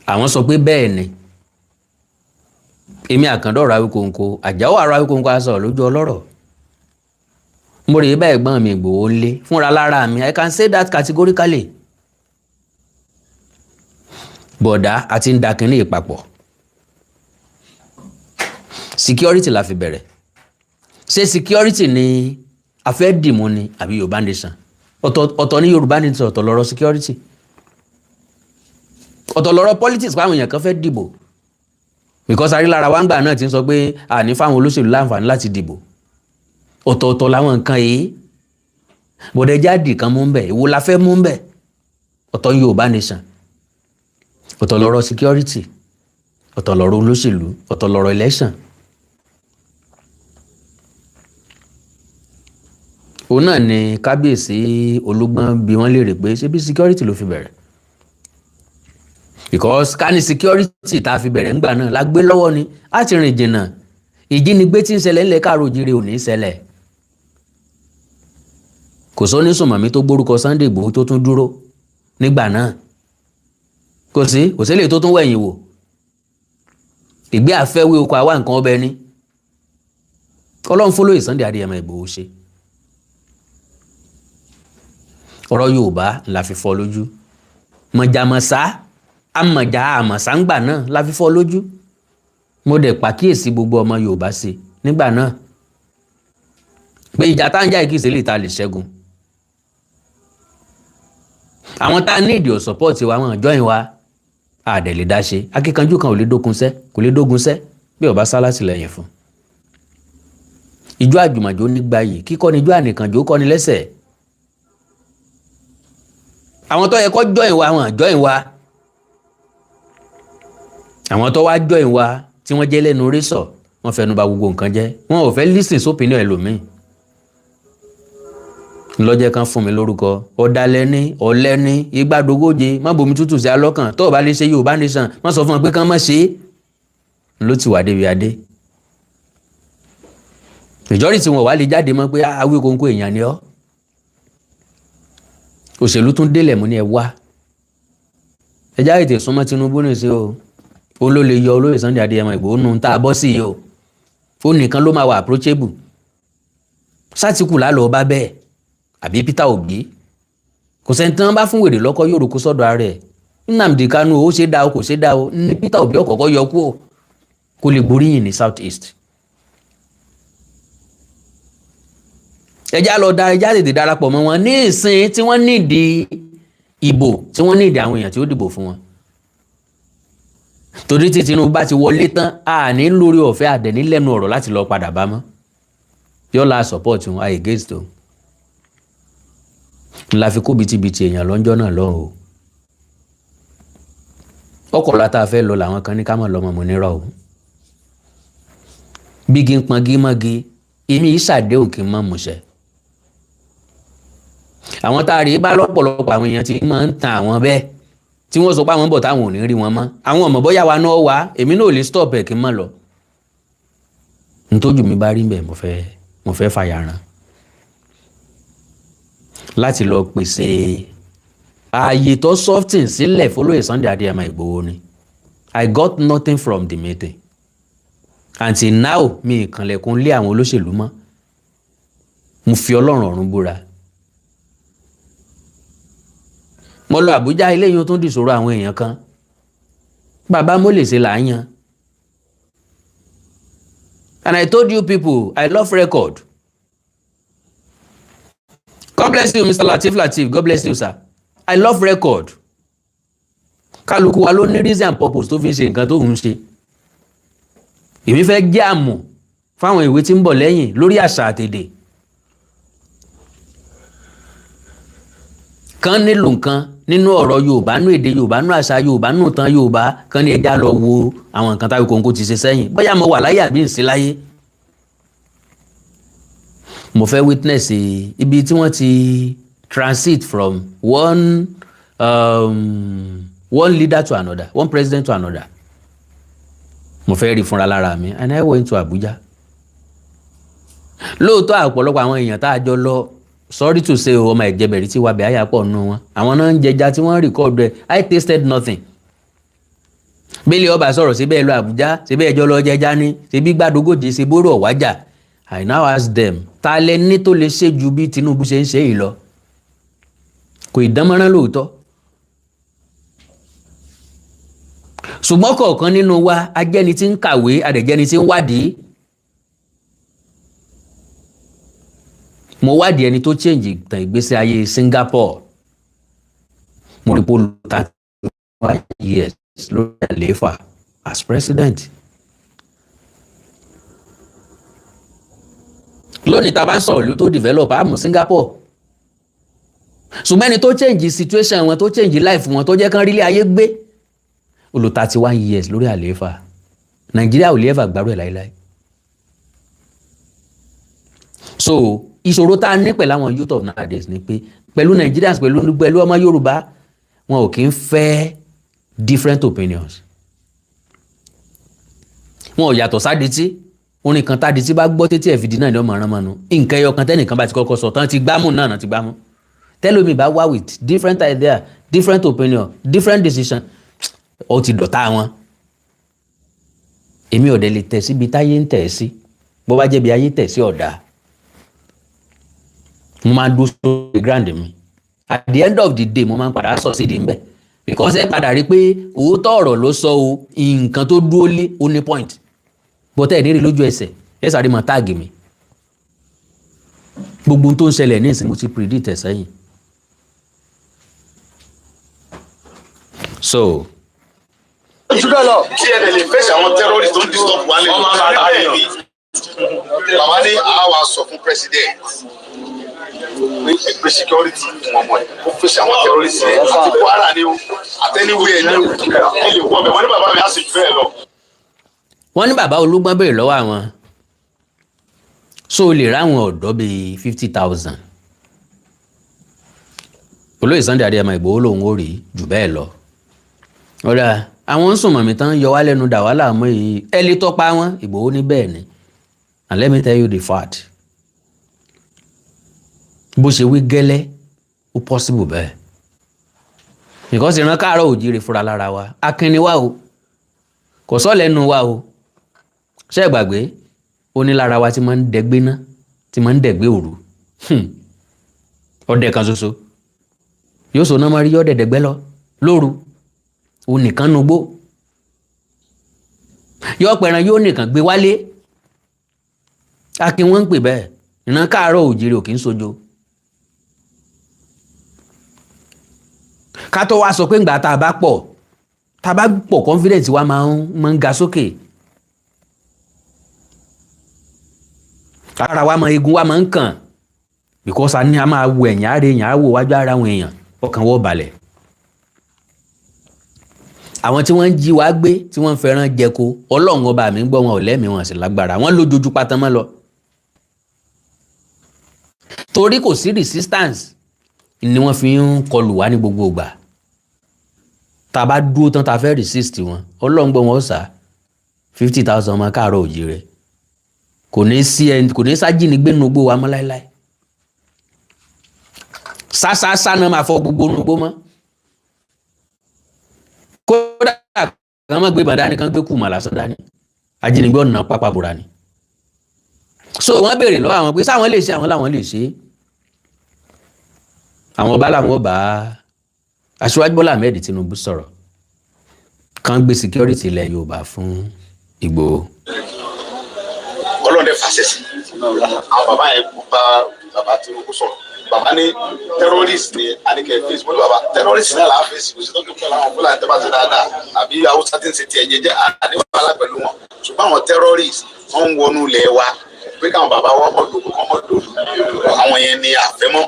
Àwọn sọ pé bẹ́ẹ̀ ni. Èmi àkàndọ̀rọ̀ Awíkonko, Àjàó àrò Awíkonko aṣọ lójú ọlọ́rọ̀. Mo rèé bá ẹ̀gbọ́n mi Ìgbòho ń lé fúnra lára mi. I can say that categorically. Bọ̀dá àti ń da kínní ìpapọ̀. Security la fi bẹ̀rẹ̀. Ṣé security ni a fẹ́ dìmú ni àbí Yorùbá nation? Ọ̀tọ̀ ọ̀tọ̀ ní Yorùbá nation, ọ̀tọ̀ lọ́rọ̀ security, ọ̀tọ̀ lọ́rọ̀ politics pàwọn èèyàn kan fẹ́ dìbò, because arílára wa ń gbà náà ti ń sọ pé àní fáwọn olóṣèlú láǹfààní láti dìbò. Ọ̀tọ̀ọ̀tọ̀ làwọn nǹkan yìí. Bọ̀dẹ̀ jáde kan mú ń bẹ̀, èwo la fẹ́ mú ń bẹ̀? Ọ̀tọ̀ ní Yorùbá nation, ọ̀tọ̀ lọ́rọ̀ security, ọ̀tọ̀ lọ́rọ̀ olóṣèlú, ọ̀tọ̀ lọ́rọ̀ election. Òun náà ni kábíyèsí Olúgbọ́n bí wọ́n léèrè pé ṣé bí security ló fi bẹ̀rẹ̀, because ká ní security tá a fi bẹ̀rẹ̀ ńgbà náà la gbé lọ́wọ́ ni a ti rìn jìnnà, ìjínigbé tí ń ṣẹlẹ̀ ńlẹ̀ káàró òjìrè ò ní ṣẹlẹ̀. Kò sọ onísùnmọ̀mí tó gbórúkọ Sunday Igboho tó tún dúró nígbà náà, kò sí, kò sí lè tó tún wẹ̀yìn wò. Ìgbé àfẹ́wé oko àwa nǹkan ọbẹ̀ ni Ọlọ́run fọlọ́yè Sunday Adéyẹmọ Ìgbòho ṣe. Ọ̀rọ̀ Yorùbá la fi fọ́ lójú, mọ̀jàmọ̀sá amọ̀jà àmọ̀sá ńgbà náà la fi fọ́ lójú. Mo dẹ̀ pàkíyèsí gbogbo ọmọ Yorùbá sí nígbà náà pé ìjà tá ń jà kìí ṣe lè ta lè ṣẹ́gun. Àwọn tá a ní ìdí ò support wa, wọn join wa, àdẹ̀ lè dá ṣe. Akíkanjú kan ò lè dógun sẹ́, kò lè dógun sẹ́ bí ọba sá látìlẹ́yìn fún. Ìjọ àjùmọ̀jò nígbà yìí kíkọ́ ni ijó ànìkànjò kọ́ni lẹ́sẹ̀. Àwọn tó yẹ kó join wa, wọn join wa. Àwọn tó wá join wa tí wọ́n jẹ́ lẹ́nu réṣọ̀, wọ́n fẹnu bà gbogbo nǹkan jẹ́. Wọn ò fẹ́ listen sópinnu ẹlòmíì. Lọ́jẹ́ kan fún mi lórúkọ ọ̀dàlẹ̀ ní ọ̀lẹ́ ní igbádogóje, má bomi tútù sí alọ́kàn. Tó o bá lè ṣe Yorùbá Nation, má sọ fún ọ pé kán má ṣe é. Ló ti wà débi adé, majority wọn wà lè jáde mọ́ pé Awíkonko èèyàn ni ọ́. Òṣèlú tún délẹ̀ mú ní ẹ wá, ẹ já ètè súnmọ́ Tinubu nìṣẹ́ o. Ó ló lè yọ olóyè Sunday Adéyẹmọ Ìgbòho nù tá a bọ́ sí yìí o. Ó nìkan ló máa wà approachable. Sátìkù lálọ́ bá bẹ́ẹ̀ àbí Peter Obi, kò sẹ́ni tí wọ́n bá fún wèrè lọ́kọ́ yóò roko sọ́dọ̀ ara ẹ̀. Nnamdi Kanu, ó ṣe dá o, kò ṣe dá o, ní Peter Obi ọ̀kọ̀ọ̀kọ̀ yọ kú o, kó lè gboríyìn ní South East. Ẹjá lọ da, ẹjá tètè darapọ̀ mọ́ wọn ní ìsìn tí wọ́n nídìí ìbò, tí wọ́n nídìí àwọn èèyàn tí ó dìbò fún wọn, torí tí Tinubu bá ti wọlé tán, a ní lórí ọ̀fẹ́ àdẹ̀ní lẹ́nu ọ̀rọ̀ láti lọ padà bá mọ́. Yọ́la support wọn, I against o. Ńlá fi kó bitibiti èèyàn lọ́njọ́ náà lọ́hùn o. Ọkọ̀ látà fẹ́ lọ làwọn kan ní ká mọ̀ lọ́mọ mọ̀ nírọ̀ o. Bígi ń pọngi mọ́gi, èmi yìí ṣàdéhùn kí n mọ̀ múṣẹ. Àwọn tá a rí bá lọ́pọ̀lọpọ̀ àwọn èèyàn tí máa ń tan àwọn bẹ́ẹ̀, tí wọ́n sọ pé àwọn ń bọ̀ táwọn ò ní rí wọn mọ́. Àwọn ọmọ bóyá wa náà wá, èmi náà ò lè stop ẹ̀ kí n má lọ. Ntójú mi bá rí bẹ́ẹ̀, mo fẹ́ fàyàrán láti lọ pèsè ààyè tó soften sílẹ̀ fọlọ́yè Sunday Adéyẹmọ Ìgbòho ni. I got nothing from the meeting until now. Mi ìkànlẹ̀kùn lé àwọn olóṣèlú mọ́. Mo fi Ọlọ́run ọ̀run búra. Mo lọ Àbújá, eléyìí tó ń dìṣòro àwọn èèyàn kan. Bàbá mo lè ṣe là ń yan. And I told you people, I love record. God bless you, Mr. Lateef Lateef. God bless you, sir. I love record. Kálukú wa ló ní reason and purpose tó fi ń ṣe nǹkan tó ń ṣe. Èmi fẹ́ jẹ́ àmọ̀ fáwọn ìwé tí ń bọ̀ lẹ́yìn lórí àṣà àtèdè kan nílò nǹkan nínú ọ̀rọ̀ Yorùbá, nínú èdè Yorùbá, nínú àṣà Yorùbá, nínú ìtàn Yorùbá kan ní ẹja lọ wo àwọn nǹkan táwọn kòńkò ti ṣe sẹ́yìn, bóyá mo wà láyé àbí ǹsí láyé. Mo fẹ́ witness ibi tí wọ́n ti transit from one leader to another, one president to another. Mo fẹ́ rí fúnra lára mi, and I went to Abuja. Lóòótọ́, àpọ̀lọpọ̀ àwọn èèyàn tá a jọ lọ, sorry to say o, ọmọ ìjẹbẹ̀rẹ̀ tí wàbẹ̀ àyà pọ̀ nù wọn, àwọn náà ń jẹja tí wọ́n record ẹ̀. I tasted nothing. Bílẹ̀ ọba sọ̀rọ̀ síbẹ̀ lọ Àbújá, síbẹ̀ ẹjọ́ lọ jẹja ní síbí gbàdógòjì ṣe bóró ọ̀wájà. I now ask them, ta lẹ ní tó lè ṣe ju bí Tinubu ṣe ń ṣe yìí lọ? Kò ì dánmọ́rán lóòótọ́, ṣùgbọ́n kọ̀ọ̀kan nínú wa ajẹ́ni tí ń kàwé, adẹ̀jẹ́ni tí ń wádìí. Mo wádìí ẹni tó change ìtàn ìgbésí ayé Singapore. Mo rí pé ó lò 31 years lórí àlééfà as president. Lónìí, tá a bá ń sọ̀rọ̀ ìlú tó develop, á mú Singapore, ṣùgbọ́n ẹni tó change situation wọn, tó change life wọn, tó jẹ́ kán rílé ayé gbé, ó lò 31 years lórí àlééfà. Nàìjíríà ò lè ever gbárù ẹ̀ láéláé. So ìṣòro tá a ní pẹ̀lú àwọn youth of nowadays ni pé pẹ̀lú Nigerians, pẹ̀lú ọmọ Yorùbá, wọn ò kí ń fẹ́ different opinions. Wọn ò yàtọ̀ sádìtì. Orin kan tádìtì bá gbọ́ tètè ẹ̀fìdí náà ni ọmọ ọ̀ràn mọ́nu. Nǹkan ẹyọ kan tẹ́nìkan bá ti kọ́kọ́ sọ tán ti gbámú náà ti gbámú. Tẹ́lómi bá wá with different idea, different opinion, different decision, ó ti dọ̀tá wọn. Èmi ò dẹ̀ lè tẹ̀ síbi táyé ń tẹ̀ sí. Bó bá jẹ́ bí ayé tẹ̀ sí ọ̀dà, mo máa ń dúró sórí ground mi. At the end of the day, mo máa ń padà sọ sí di nbẹ, because ẹ padà rí i pé òótọ́ ọ̀rọ̀ ló sọ o. Nǹkan tó dúró lé ó ní point, but ẹ ní rí lójú ẹsẹ̀, ẹ sáré mọ tag mi. Gbogbo ohun tó ń ṣẹlẹ̀ ní ìsìn, mo ti predict ẹ̀ sẹ́yìn. So Kí ẹ lè fẹsẹ̀ àwọn terrorist tó ń disturb wa lè bẹ́ẹ̀ ni bàbá ní àwa sọ fún president pé ẹgbẹ́ security fún ọmọ ẹ̀ kó fèsì àwọn terrorist yẹn, àti Kwara ni o, àtẹniwé ẹ ní o, ẹ lè wọ ọbẹ̀. Wọ́n ní bàbá mi á sì jù bẹ́ẹ̀ lọ. Wọ́n ní bàbá Olúgbọ́n béèrè lọ́wọ́ àwọn, so o lè ráwọn ọ̀dọ́ bíi 50,000 Olóyè Sunday Adéyẹmọ Ìgbòho lòun ò rí jù bẹ́ẹ̀ lọ. Ọ̀rẹ́ àwọn ń sùnmọ̀mí tán yọ wá lẹ́nu dà wá láàmú yìí, ẹ lè tọ́pa wọn. Ìgbòho ní bẹ́ẹ̀ ni, and let me tell you the fact, bó ṣe wí gẹ́lẹ́, ó possible bẹ́ẹ̀, because ìran káàárọ̀ òjíire fúnra lára wa, akínni wa o, kò sọ lẹ́nu wa o. Ṣé ẹ gbàgbé ó ní lára wa tí máa ń dẹgbẹ́ ná, tí máa ń dẹ̀gbẹ́ òru? Ọdẹ kan ṣoṣo yóò sọ náà máa rí yọ́ dẹ̀dẹ̀gbẹ́ lọ lóru, òun nìkan nugbó, yọ pẹran, yóò nìkan gbé wálé. Akin wọn ń pè bẹ́ẹ̀. Ìran káàárọ̀ òjìrì ò kì í sojo. Ká tó wá sọ pé ńgbà tá a bá pọ̀, tá a bá pọ̀, confidence wa máa ń ga sókè, ara wa máa, egun wa máa ń kàn, because a ní a máa wo ẹ̀yìn àárẹ̀ èèyàn, á wò wájú ara àwọn èèyàn, ọkàn wọ́n balẹ̀. Àwọn tí wọ́n ń jí wa gbé, tí wọ́n ń fẹ́ràn jẹko, Ọlọ́run ọba mi ń gbọ́, wọn ò lẹ́mìí, wọn sì lágbára wọn lójoojú pátá mọ́ lọ, torí kò sí resistance ni wọ́n fi ń kọlù wá ní gbogbo ìgbà. Tá a bá dúró tán, tá a fẹ́ resist wọn, Ọlọ́run gbọ́, wọn ó sá. 50,000 ọmọ káàárọ̀ òjíire, kò ní sí ẹni, kò ní sájínigbé nínú igbó wa mọ́ láéláé. Sásásá náà máa fọ gbogbo nínú igbó mọ́. Kódà kàn má gbé bàdá kan, gbé kùmà lásán dání, ajínigbé ọ̀nà pápá bora ni. So wọ́n béèrè lọ́wọ́ àwọn pé sáwọn lè ṣe, àwọn làwọn lè ṣe. Àwọn ọba làwọn bá Aṣíwájú Bọ́lá Ahmed Tinubu sọ̀rọ̀, kàn gbé security ilẹ̀ Yorùbá fún Ìgbòho. Ọlọ́run dẹ̀ fàṣẹ sí àwọn bàbá yẹn, bá bàbá Tinubu sọ̀rọ̀. Bàbá ní terrorist ni àníkẹ́ face. Mo ní bàbá, terrorist náà là á face. Kò sí tó kí pẹ̀lú àwọn Fúlàní tẹ́ bá ti dáadáa àbí Haúsá tí ń ṣe tiẹ̀ jẹ́jẹ́, àní wàhálà pẹ̀lú wọn, ṣùgbọ́n àwọn terrorist wọ́n ń wọnú ilẹ̀ wa, pé káwọn bàbá wọn mọ̀ dòdò kọ́ mọ̀ dòdò, àwọn yẹn ni àfẹ́mọ́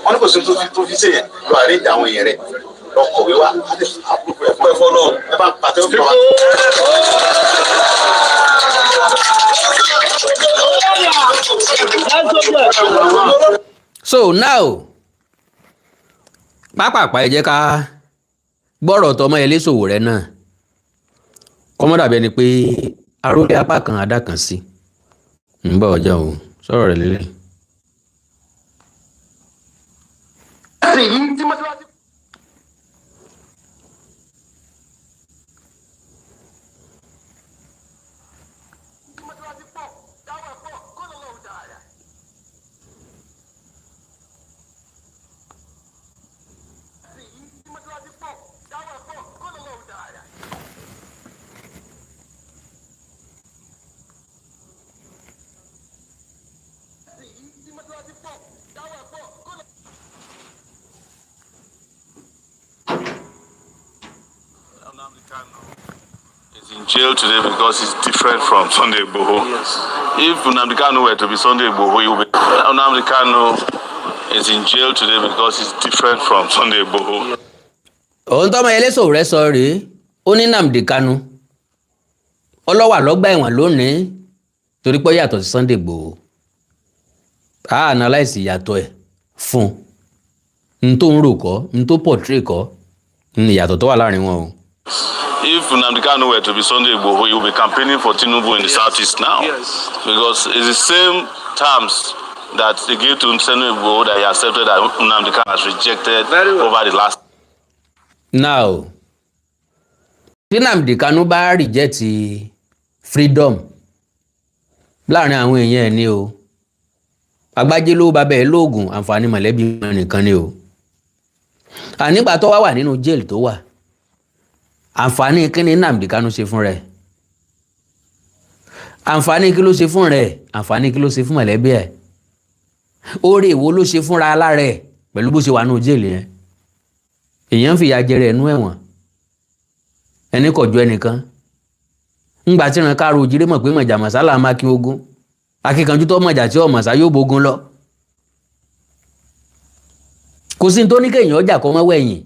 wọn ní. Kò sí tó fi ṣe yẹn lọ àríjà àwọn èèyàn rẹ lọ kọ̀wé wa àbúrò ẹ̀fọ́ ẹ̀fọ́ lọ ẹ bá ń pàtẹ́ fún bàbá. So now, pápápá, ẹ jẹ́ ká gbọ́rọ̀ tọmọ ẹlẹ́sòwò rẹ náà, kọ́mọ́ dàbí ẹni pé aróde apá kan adá kan sí ń bọ̀ ọjọ́ o sọ̀rọ̀ rẹ̀ lélẹ̀. Yìí tí mọ́sálásí pọ̀ dáwà pọ̀ kó lọ́wọ́ dáadáa. Yìí tí mọ́sálásí pọ̀ dáwà pọ̀ kó lọ́wọ́ dáadáa. Yìí tí mọ́sálásí pọ̀ dáwà pọ̀ kó lọ́wọ́. Nnamdi Kanu is in jail today because he's different from Sunday Igboho. If Nnamdi Kanu were to be Sunday Igboho, he would be. Nnamdi Kanu is in jail today because he's different from Sunday Igboho. Ohun tọ́mọ ẹlẹ́sòwò rẹ sọ rèé. Ó ní Nnamdi Kanu ọlọ́wà lọ́gbà ẹ̀wọ̀n lónìí torí pé ó yàtọ̀ sí Sunday Igboho. A analyse ìyàtọ̀ ẹ̀ fún un, n tó ń rò kọ́, n tó portray kọ́ n ìyàtọ̀ tó wà láàrin wọn o. If Nnamdi Kanu were to be Sunday Igboho, he would be campaigning for Tinubu in the southeast now. Because it's the same terms that they gave to Sunday Igboho that he accepted that Nnamdi Kanu has rejected Very well. over the last Now, tí Nnamdi Kanu bá reject freedom láàrin àwọn èèyàn ẹ̀ ní o, agbájé ló bá bẹ́ẹ̀ lóògùn, àǹfààní mọ̀lẹ́bí wọn nìkan ni o. Ànígbà tó wá wà nínú jail tó wà, àǹfààní kí ni Nnamdi Kanu ṣe fún rẹ̀? Àǹfààní kí ló ṣe fún rẹ̀? Àǹfààní kí ló ṣe fún mọ̀lẹ́bí ẹ̀? Oore èwo ló ṣe fúnra alára ẹ̀ pẹ̀lú bó ṣe wà nínú jail yẹn? Èèyàn ń fìyà jẹrẹ ẹnu ẹ̀wọ̀n, ẹni kò ju ẹnìkan ńgbà tí ìran káàró òjìrè mọ̀ pé mọ̀jà màsálà máa kí ogun akíkanjú tó mọ̀jà tí ọmọ̀sá yóò bógun lọ. Kò sí ní tó ní kéèyàn ọjà kọ́ mọ́ wẹ̀yìn,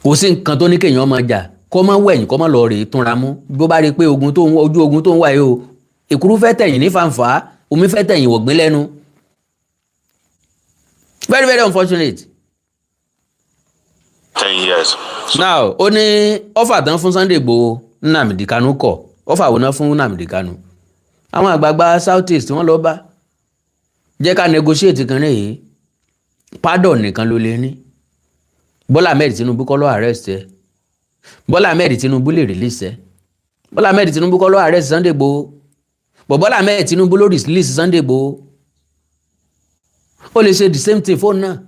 kò sí nǹkan tó ní kéèyàn máa jà kọ́ mọ́ wẹ̀yìn, kọ́ mọ́ lọ rèé túnra mú. Bó bá rí i pé ogun tó ń ojú ogun tó ń wáyé o, èkúrú fẹ́ tẹ̀yìn ní fàǹfà, omi fẹ́ tẹ̀yìn wọ̀gbìn lẹ́nu. Very, very unfortunate. 10 years. So Now, ó ní offer tán fún Sunday Igboho, Nnamdi Kanu kọ̀. Offer wo náà fún Nnamdi Kanu? Àwọn àgbààgbà South East, wọ́n lọ bá jẹ́ ká negotiate kan ní yìí. Pardon nìkan ló lè ní. Bọ́lá Ahmed Tinubu kọ́ ló arrest ẹ. Bọ́lá Ahmed Tinubu lè release ẹ. Bọ́lá Ahmed Tinubu kọ́ ló arrest Sunday Igboho, but Bọ́lá Ahmed Tinubu ló release Sunday Igboho. Ó lè ṣe the same thing fóònù náà,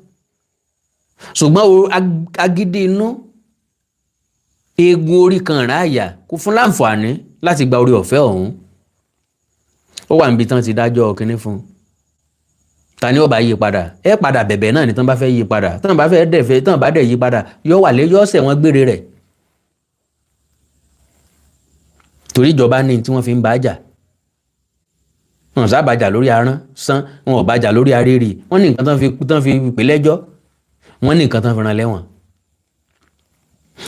ṣùgbọ́n o agídí inú, eegun orí kan ráàyà kò fún láǹfààní láti gba orí ọ̀fẹ́ ọ̀hún. Ó wà níbi tán ti dájọ́ kínní fún un. Ta ni ó bá yí padà? Ẹ padà bẹ̀bẹ̀ náà ni. Tán bá fẹ́ yí padà, tán bá fẹ́ dẹ̀ fẹ́, tán bá dẹ̀ yí padà, yọ wà lé, yọ ọ̀sẹ̀ wọn gbére rẹ̀, torí ìjọba ní tí wọ́n fi ń bá jà. Wọn ò sábà jà lórí arán sán, wọn ò bá jà lórí arére. Wọn ní nǹkan tán fi pè lẹ́jọ́, wọ́n ní nǹkan tán fi rán lẹ́wọ̀n.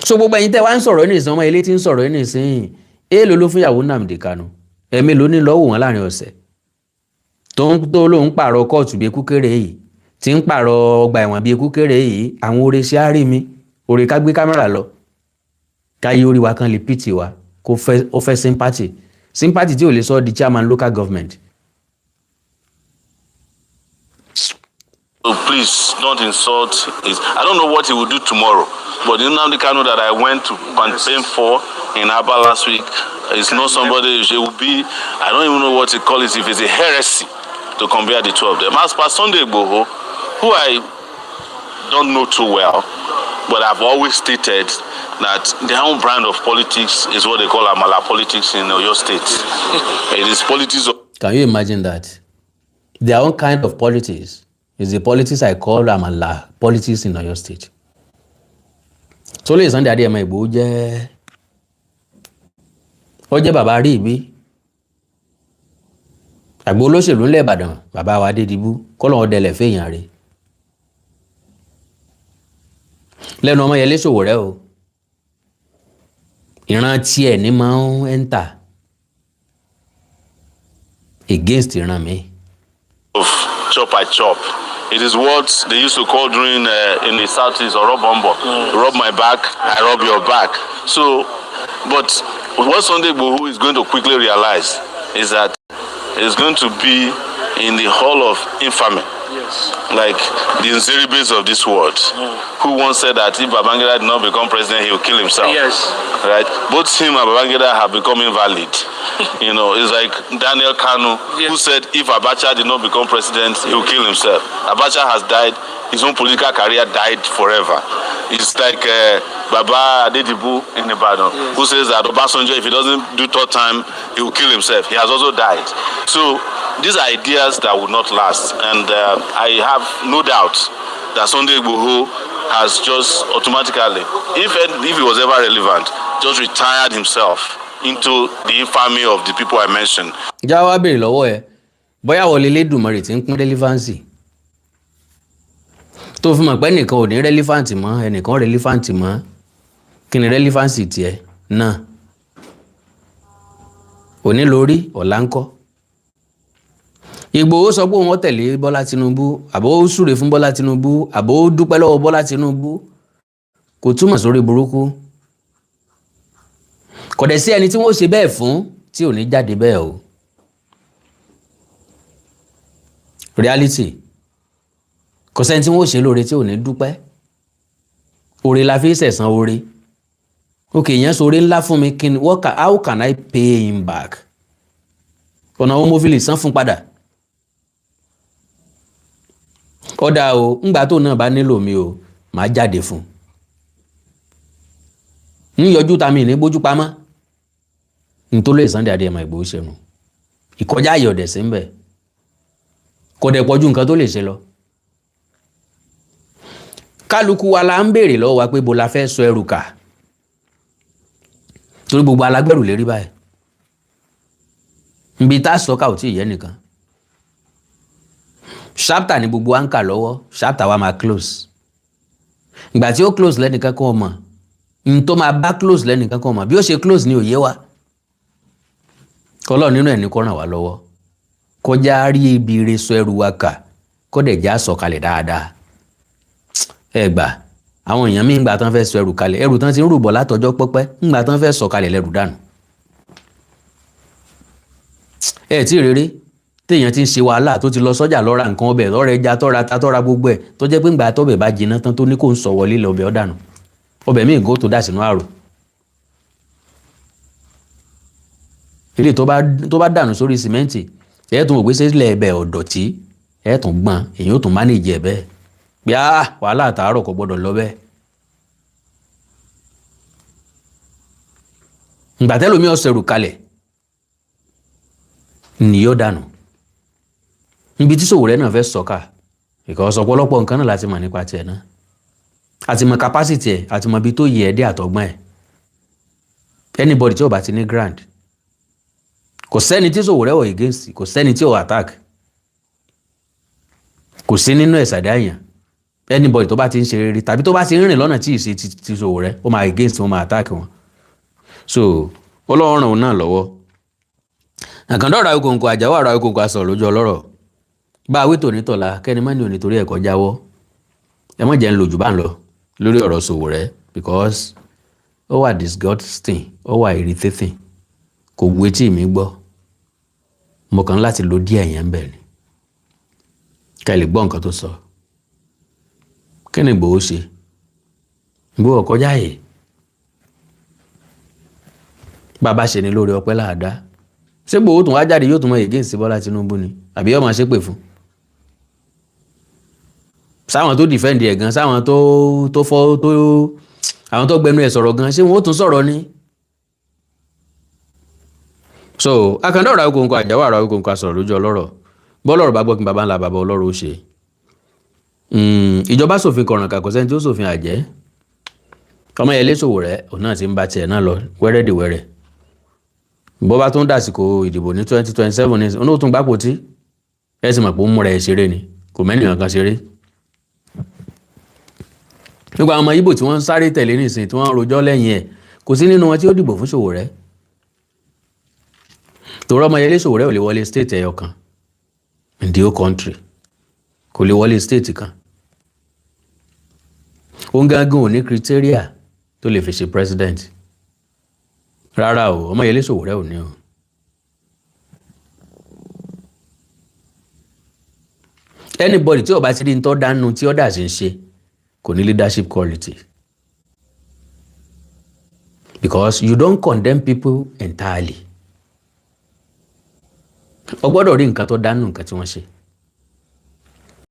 So gbogbo ẹ̀yin tẹ́ wá ń sọ̀rọ̀ ní ìsìn, ọmọ ilé tí ń sọ̀rọ̀ ní ìsìn, èèlò ló fún ìyàwó Nnamdi Kanu? Ẹ̀mí ló ní lọ́wọ́ wọn láàrin ọ̀sẹ̀ tó ń tó lóun pààrọ̀ kóòtù bíi ekú kéré yìí, tí ń pààrọ̀ ọgbà ẹ̀wọ̀n bíi ekú kéré yìí. Àwọn oore ṣe á rí mi, oore ká gbé kámẹ́rà lọ káyé orí wa kan lè pìtì wa kó fẹ́, ó fẹ́ sympathy, sympathy tí ò lè sọ ọ́ di chairman local government. So please don't insult his. I don't know what he will do tomorrow, but the Nnamdi Kanu that I went to campaign for in Aba last week is not somebody. It will be. I don't even know what to call it, if it's a heresy to compare the two of them. As per Sunday Igboho, who I don't know too well, but I've always stated that their own brand of politics is what they call Amala politics in Oyo State. It is politics of Can you imagine that? Their own kind of politics is the politics I call Amala politics in Oyo State. Tó lè Sunday Adéyẹmọ Ìgbòho jẹ́, ó jẹ́ bàbá rí ìbí àgbo olóṣèlú ńlẹ̀ Ìbàdàn, bàbá wa Adédìbú, kọ́lọ́n ọdẹlẹ̀ fèèyàn rẹ̀ lẹ́nu Ọmọyẹlé Sowore o. Ìran tiẹ̀ ní máa ń enter against ìran mi. Of chop I chop. It is what they used to call during in the southeast or rub bombo. Rub my back, I rub your back. So, but what Sunday Igboho is going to quickly realize is that it's going to be in the hall of infamy. Like the Nzeribes of this world, who once said that if Babangida did not become president, he will kill himself. Right? Both him and Babangida have become invalid. It's like Daniel Kanu, who said if Abacha did not become president, he will kill himself. Abacha has died. His own political career died forever. It's like Baba Adedibu in Ibadan, who says that Obasanjo, if he doesn't do third time, he will kill himself. He has also died. So these are ideas that will not last. And I have no doubt that Sunday Igboho has just automatically, if he was ever relevant, just retired himself into the infamy of the people I mentioned. Já wá béèrè lọ́wọ́ ẹ bóyá wọlé Elédùmarè tí ń pín relevancy tó fi mọ̀ pé ẹnìkan ò ní relevant mọ́, ẹnìkan relevant mọ́. Kí ni relevancy tiẹ̀ náà? Òní lórí, ọ̀la ńkọ́? Ìgbòho sọ pé òun ó tẹ̀lé Bọ́lá Tinubu, àbó ó súre fún Bọ́lá Tinubu, àbó ó dúpẹ́ lọ́wọ́ Bọ́lá Tinubu, kò túmọ̀ sórí burúkú. Kò dẹ̀ sí ẹni tí wọ́n ṣe bẹ́ẹ̀ fún tí ò ní jáde bẹ́ẹ̀ o. Reality, kò sẹ́ni tí wọ́n ṣe lóore tí ò ní dúpẹ́. Oore la fi ṣẹ̀san oore. Ok, ìyẹn sọ oore ńlá fún mi, kí ni how can I pay him back? Ọ̀nà wo mo fi lè san fún padà? Ọ̀dà o, ńgbà tó náà bá nílò mi o, màá jáde fún un, ń yọjú ta mi ní bójú pamọ́. Nítorí Sunday Adéyẹmọ Ìgbòho ṣe nù, ìkọjá àyè ọ̀dẹ̀ sí ń bẹ̀, kò dẹ̀ pọ̀jù nǹkan tó lè ṣe lọ. Kálukú wa la ń béèrè lọ́wọ́ wa pé bo la fẹ́ sọ ẹrù kà, torí gbogbo alágbẹ̀rù lérí báyìí. Nbi tá a sọ ká ò tí ì yẹ nìkan. Chapter ni gbogbo wa ń kà lọ́wọ́. Chapter wa máa close. Ìgbà tí ó close, lẹ́nìkan kan mọ̀ n tó máa bá close, lẹ́nìkan kan mọ̀ bí ó ṣe close ní òye wa. Kọlọ́ nínú ẹ̀ ní kó ràn wá lọ́wọ́, kọjá rí ibi ire sọ ẹrù wa kà, kó dẹ̀ já sọ̀kalẹ̀ dáadáa. Ẹ gbà, àwọn èèyàn míì ń gbà tán fẹ́ sọ ẹrù kalẹ̀, ẹrù tán ti ń rúbọ̀ látọjọ́ pẹ́pẹ́, ńgbà tán fẹ́ sọ kalẹ̀, lẹ́rù dànù. Ẹ tí ì rere téèyàn ti ń ṣe wàhálà, tó ti lọ sọ́jà lọ ra nǹkan ọbẹ̀, lọ́rẹ̀ ẹja, tọ́ra ta, tọ́ra gbogbo ẹ̀, tó jẹ́ pé ńgbà tọ́bẹ̀ bá jiná tán, tó ní kó ń sọ wọlé lọ, ọbẹ̀ ọ̀dànù, ọbẹ̀ míì gò tó dà sínú àrò. Ilé tó bá dànù sórí sìmẹ́ǹtì, ẹ̀ tún ògbé sílẹ̀ ẹbẹ̀ ọ̀dọ̀tí, ẹ̀ tún gbọ́n, èyí ó tún manage ẹ̀ bẹ́ẹ̀ pé á wàhálà àtàárọ̀ kò gbọ́dọ̀ lọ bẹ́ẹ̀. Ìgbà tẹ́lómi ọ̀sẹ̀ rù kalẹ̀ nìyó dànù níbi tí Sowore náà fẹ́ sọ̀ka, because ọ̀pọ̀lọpọ̀ nǹkan náà láti mọ̀ nípa tiẹ̀ náà, àti mọ̀ capacity ẹ̀, àti mọ̀ ibi tó yẹ ẹ́ dé àtọ̀gbọ́n ẹ̀. Anybody tí ó bá ti ní grand, kò sẹ́ni tí Sowore wọ̀ against, kò sẹ́ni tí ò attack, kò sí nínú ẹ̀sàdá èèyàn. Anybody tó bá ti ń ṣe rere tàbí tó bá ti ń rìn lọ́nà tí ì ṣe ti Sowore, ó máa against wọn, máa attack wọn. So Ọlọ́run ràn òun náà lọ́wọ́. Àkàndá ọ̀rọ̀ Awikonko, àjáwọ̀ ọ̀rọ̀ Awikonko, aṣọ lójú ọlọ́rọ̀ bá a wí tòní tọ̀la, kẹ́ni má ní òní torí ẹ̀kọ́ jáwọ́. Ẹ mọ̀ jẹ́ ń lo jù bá ń lọ lórí ọ̀rọ̀ Sowore, because ó wà disgusting, ó wà irritating, kò wu etí mi gbọ́. Mo kàn láti lo díẹ̀ yẹn bẹ̀ ni ká lè gbọ́ nǹkan tó sọ. Kí ni Ìgbòho ṣe? Ìgbòho kọjá yìí. Bàbá ṣe ni lórí ọpẹ́ láàdá. Ṣé Ìgbòho tún wá jáde, yóò tún mọ against Bọ́lá Tinubu ni, àbí yóò máa ṣépè fún sáwọn tó defend ẹ̀ gan, sáwọn tó fọ́ tó, àwọn tó gbẹnu ẹ̀ sọ̀rọ̀ gan, ṣé wọn ó tún sọ̀rọ̀ ni? So Akàndá ọ̀rọ̀ Awikonko, àjáwọ̀ ọ̀rọ̀ Awikonko, sọ̀rọ̀ lójú ọlọ́rọ̀. Bọ́lọ́rọ̀ bá gbọ́, kí baba ńlá baba ọlọ́rọ̀ ó ṣe. Ìjọba ṣòfin kọ̀rànkà, kò sẹ́ni tí ó ṣòfin àjẹ́. Ọmọyẹlé Sowore, òun náà ti ń bá tiẹ̀ náà lọ wẹ́rẹ́dìwẹ́rẹ́. Bó bá tún dàsìkò ìdìbò ní 2027 ní, òun ó tún gbápò tí ẹ sì mọ̀ pé ó ń múra ẹ̀ ṣeré ni, kò mẹ́nìyàn kan ṣeré. Nípa àwọn ọmọ Ìgbò tí wọ́n ń sáré tẹ̀lé nísìnyí, tí wọ́n ń rojọ́ lẹ́yìn ẹ̀, kò sí nínú wọn tí ó dìbò fún Sowore, torí Ọmọyẹlé Sowore ò lè wọlé state ẹyọ kan in the whole country, kò lè wọlé state kan. Òun gangan ò ní criteria tó lè fi ṣe president rárá o. Ọmọyẹlé Sowore ò ní o. Anybody tí ó bá ti rí ní tó dánú tí others ń ṣe, kò ní leadership quality, because you don't condemn people entirely. O gbọ́dọ̀ rí nǹkan tó dánú nǹkan tí wọ́n ṣe.